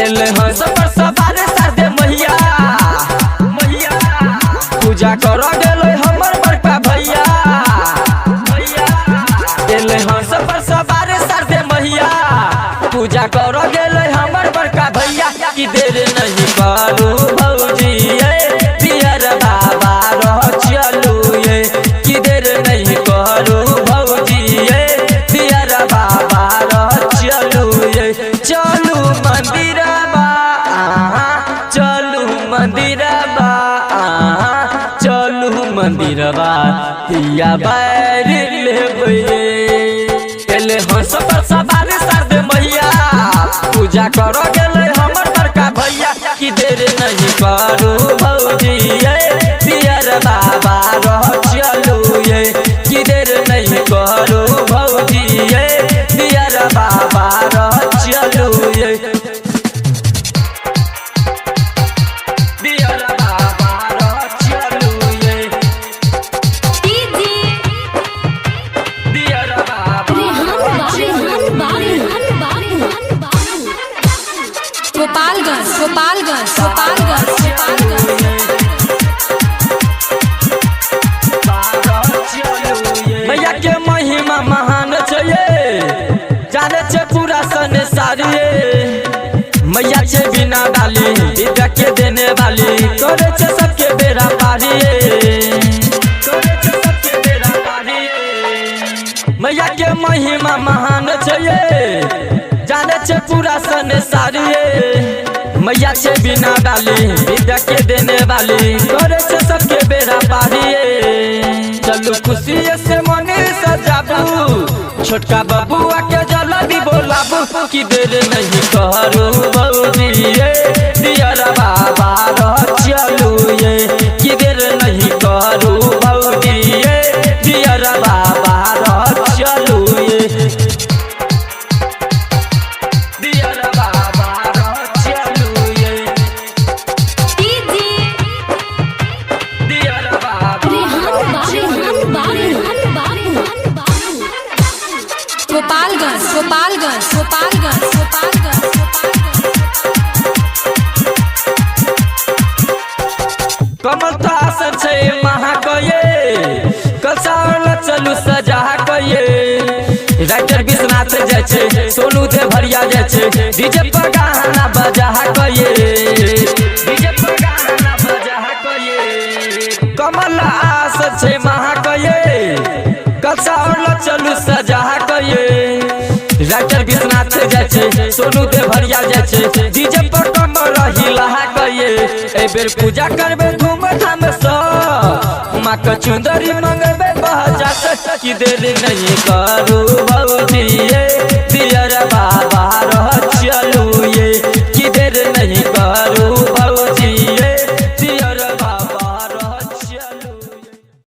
एले हंस पर सवार शारदे मैया मैया पूजा कर गेलै हमर बड़का भैया भैया। एले हंस पर सवार शारदे मैया पूजा कर गेलै हमर बड़का भैया। की देर नहीं करू भौजी ये पियर बाबा रह चलू ये। की देर नहीं करू भौजी ये पियर बाबा रह चलू ये। चलू मंदिरबा चलू मंदिरबा चलू मंदिरबा पिया बैर लेबै। एले हंस पर सवार शारदे मैया पूजा कर गेलै हमर बड़का भैया। की देर नहीं करू भौजी ये पियर बाबा रह चलू ये। की देर नहीं करू भौजी ये पियर बाबा रह चलू ये। पियर बाबा रह चलू ये। डीजे पियर बाबा रेहान बाबू रेहान बाबू रेहान बाबू। गोपालगंज गोपालगंज गोपालगंज गोपालगंज। मैया के महिमा महान छै ये, जाने छै पूरा संसार ये। मैया छै बिना डाली विद्या के देने वाली, करे छै सबके बेड़ा पारी ये। करे छै सबके बेड़ा पारी ये। मैया के महिमा महान छै ये, जाने छै पूरा संसार ये। मैया छै बिना डाली विद्या के देने वाली, करे छै सबके बेड़ा पारी ये। चलू खुशी से मन सजाबू छोटका बबुआ के जल्दी बोलाबू। की देर नहीं करू भौजी ये दियर बाबा रह चलू ये। की देर नहीं करू भौजी ये दियर बाबा रह चलू ये। दियर बाबा रह चलू ये। डीजे दियर बाबा रेहान बाबू रेहान बाबू रेहान बाबू। गोपालगंज गोपालगंज गोपालगंज गोपालगंज। कमल तो आसन छै महाकये कलसावल चलू सजा कये। राइटर विश्वनाथ जाइ छै सोनू देवरिया जाइ छै डीजे पर गाना बजा कये। डीजे पर गाना बजा कये। कमल आसन छै महाकये कलसावल चलू सजा कये। राइटर विश्वनाथ जाइ छै सोनू देवरिया जाइ छै डीजे पर कमर हिला कये। एहि बेर पूजा करबै धूमधाम सँ माँ के चुंदरी मंगबै बहजा से। की देर नहीं करू भौजी ये